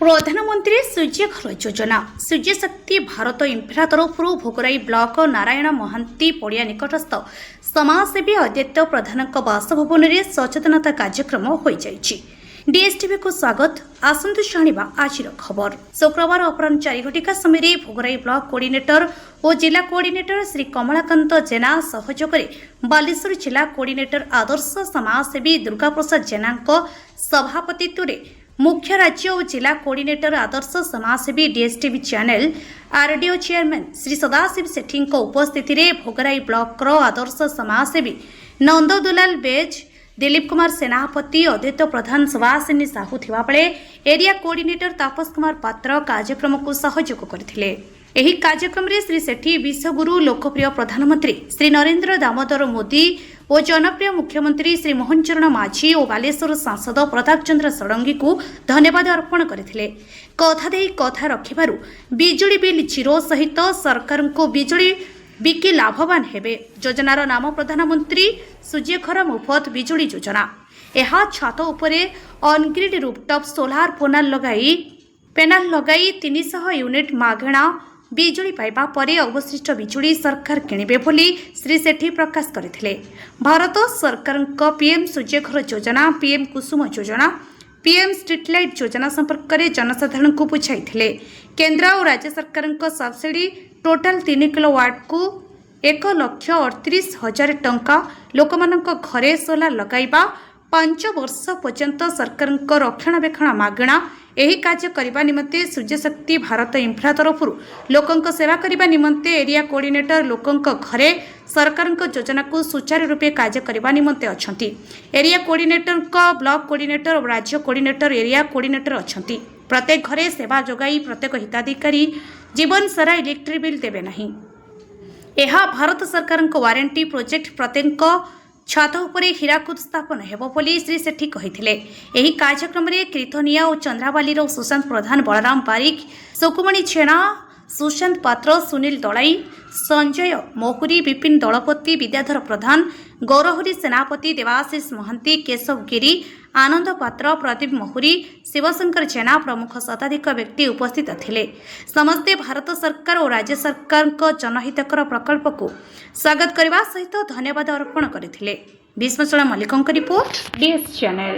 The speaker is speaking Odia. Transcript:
ପ୍ରଧାନମନ୍ତ୍ରୀ ସୂର୍ଯ୍ୟଘର ଯୋଜନା, ସୂର୍ଯ୍ୟଶକ୍ତି ଭାରତ ଇନଫ୍ରା ତରଫରୁ ଭୋଗରାଇ ବ୍ଲକ ନାରାୟଣ ମହାନ୍ତି ପଡ଼ିଆ ନିକଟସ୍ଥ ସମାଜସେବୀ ଅଦ୍ୱୈତ ପ୍ରଧାନଙ୍କ ବାସଭବନରେ ସଚେତନତା କାର୍ଯ୍ୟକ୍ରମ ହୋଇଯାଇଛି। ଡିଏସ୍ଟିଭିକୁ ସ୍ୱାଗତ। ଆସନ୍ତୁ ଜାଣିବା ଆଜିର ଖବର। ଶୁକ୍ରବାର ଅପରାହ୍ନ 4 ଘଟିକା ସମୟରେ ଭୋଗରାଇ ବ୍ଲକ କୋଅର୍ଡିନେଟର ଓ ଜିଲ୍ଲା କୋଅର୍ଡିନେଟର ଶ୍ରୀ କମଳାକାନ୍ତ ଜେନା ସହଯୋଗରେ ବାଲେଶ୍ୱର ଜିଲ୍ଲା କୋଅର୍ଡିନେଟର ଆଦର୍ଶ ସମାଜସେବୀ ଦୁର୍ଗାପ୍ରସାଦ ଜେନାଙ୍କ ସଭାପତିତ୍ୱରେ ମୁଖ୍ୟ ରାଜ୍ୟ ଓ ଜିଲ୍ଲା କୋଅର୍ଡିନେଟର ଆଦର୍ଶ ସମାଜସେବୀ, DSTV channel RDO chairman Shri Sadashiv ସେଠୀଙ୍କ ଉପସ୍ଥିତିରେ ଭୋଗରାଇ ବ୍ଲକର ଆଦର୍ଶ ସମାଜସେବୀ ନନ୍ଦଦୁଲାଲ ବେଜ, ଦିଲ୍ଲୀପ କୁମାର ସେନାପତି, ଅଦ୍ୱୈତ ପ୍ରଧାନ, ସୁବାସିନୀ ସାହୁ ଥିବାବେଳେ ଏରିଆ କୋଅର୍ଡିନେଟର ତାପସ କୁମାର ପାତ୍ର କାର୍ଯ୍ୟକ୍ରମକୁ ସହଯୋଗ କରିଥିଲେ। ଏହି କାର୍ଯ୍ୟକ୍ରମରେ ଶ୍ରୀ ସେଠୀ ବିଶ୍ୱଗୁରୁ ଲୋକପ୍ରିୟ ପ୍ରଧାନମନ୍ତ୍ରୀ ଶ୍ରୀ ନରେନ୍ଦ୍ର ଦାମୋଦର ମୋଦି ଓ ଜନପ୍ରିୟ ମୁଖ୍ୟମନ୍ତ୍ରୀ ଶ୍ରୀ ମୋହନ ଚରଣ ମାଝୀ ଓ ବାଲେଶ୍ୱର ସାଂସଦ ପ୍ରତାପ ଚନ୍ଦ୍ର ଷଡ଼ଙ୍ଗୀଙ୍କୁ ଧନ୍ୟବାଦ ଅର୍ପଣ କରିଥିଲେ। କଥା ଦେଇ କଥା ରଖିବାରୁ ବିଜୁଳି ବିଲ୍ ଜିରୋ ସହିତ ସରକାରଙ୍କୁ ବିଜୁଳି ବିକି ଲାଭବାନ ହେବେ। ଯୋଜନାର ନାମ ପ୍ରଧାନମନ୍ତ୍ରୀ ସୂର୍ଯ୍ୟଘର ମୁଫତ ବିଜୁଳି ଯୋଜନା। ଏହା ଛାତ ଉପରେ ଅନଗ୍ରିଡ୍ ରୁଫଟପ୍ ସୋଲାର ପେନାଲ ଲଗାଇ 300 ୟୁନିଟ୍ ମାଗଣା ବିଜୁଳି ପାଇବା ପରେ ଅବଶିଷ୍ଟ ବିଜୁଳି ସରକାର କିଣିବେ ବୋଲି ଶ୍ରୀ ସେଠୀ ପ୍ରକାଶ କରିଥିଲେ। ଭାରତ ସରକାରଙ୍କ ପିଏମ୍ ସୂର୍ଯ୍ୟଘର ଯୋଜନା, ପିଏମ୍ କୁସୁମ ଯୋଜନା, ପିଏମ୍ ଷ୍ଟ୍ରିଟ୍ ଲାଇଟ୍ ଯୋଜନା ସମ୍ପର୍କରେ ଜନସାଧାରଣଙ୍କୁ ବୁଝାଇଥିଲେ। କେନ୍ଦ୍ର ଓ ରାଜ୍ୟ ସରକାରଙ୍କ ସବସିଡି ଟୋଟାଲ 3 କିଲୋ ୱାଟ୍କୁ 1,38,000 ଟଙ୍କା, ଲୋକମାନଙ୍କ ଘରେ ସୋଲାର ଲଗାଇବା 5 ବର୍ଷ ପର୍ଯ୍ୟନ୍ତ ସରକାରଙ୍କ ରକ୍ଷଣାବେକ୍ଷଣ ମାଗଣା। ଏହି କାର୍ଯ୍ୟ କରିବା ନିମନ୍ତେ ସୂର୍ଯ୍ୟଶକ୍ତି ଭାରତ ଇନଫ୍ରା ତରଫରୁ ଲୋକଙ୍କ ସେବା କରିବା ନିମନ୍ତେ ଏରିଆ କୋଅର୍ଡିନେଟର ଲୋକଙ୍କ ଘରେ ସରକାରଙ୍କ ଯୋଜନାକୁ ସୁଚାରୁ ରୂପେ କାର୍ଯ୍ୟ କରିବା ନିମନ୍ତେ ଅଛନ୍ତି। ଏରିଆ କୋଅର୍ଡିନେଟରଙ୍କ ବ୍ଲକ କୋଅର୍ଡିନେଟର ଓ ରାଜ୍ୟ କୋଅର୍ଡିନେଟର, ଏରିଆ କୋଅର୍ଡିନେଟର ଅଛନ୍ତି। ପ୍ରତ୍ୟେକ ଘରେ ସେବା ଯୋଗାଇ ପ୍ରତ୍ୟେକ ହିତାଧିକାରୀ ଜୀବନ ସାରା ଇଲେକ୍ଟ୍ରିକ୍ ବିଲ୍ ଦେବେ ନାହିଁ। ଏହା ଭାରତ ସରକାରଙ୍କ ୱାରେଣ୍ଟି ପ୍ରୋଜେକ୍ଟ। ପ୍ରତ୍ୟେକଙ୍କ ଛାତ ଉପରେ ହୀରାକୁଦ ସ୍ଥାପନ ହେବ ବୋଲି ଶ୍ରୀ ସେଠୀ କହିଥିଲେ। ଏହି କାର୍ଯ୍ୟକ୍ରମରେ କ୍ରିତନିଆ ଓ ଚନ୍ଦ୍ରାବାଲିର ସୁଶାନ୍ତ ପ୍ରଧାନ, ବଳରାମ ବାରିକ, ସୁକୁମଣି ଛେଣା, ସୁଶାନ୍ତ ପାତ୍ର, ସୁନୀଲ ଦଳାଇ, ସଞ୍ଜୟ ମହୁରୀ, ବିପିନ ଦଳପତି, ବିଦ୍ୟାଧର ପ୍ରଧାନ, ଗୌରହରି ସେନାପତି, ଦେବାଶିଷ ମହାନ୍ତି, କେଶବ ଗିରି, ଆନନ୍ଦ ପାତ୍ର, ପ୍ରଦୀପ ମହୁରୀ, ଶିବଶଙ୍କର ଜେନା ପ୍ରମୁଖ ଶତାଧିକ ବ୍ୟକ୍ତି ଉପସ୍ଥିତ ଥିଲେ। ସମସ୍ତେ ଭାରତ ସରକାର ଓ ରାଜ୍ୟ ସରକାରଙ୍କ ଜନହିତକର ପ୍ରକଳ୍ପକୁ ସ୍ୱାଗତ କରିବା ସହିତ ଧନ୍ୟବାଦ ଅର୍ପଣ କରିଥିଲେ। ଭୀଷ୍ମଚଳ ମଲ୍ଲିକଙ୍କ ରିପୋର୍ଟ, ଡିଏସ୍ ଚ୍ୟାନେଲ।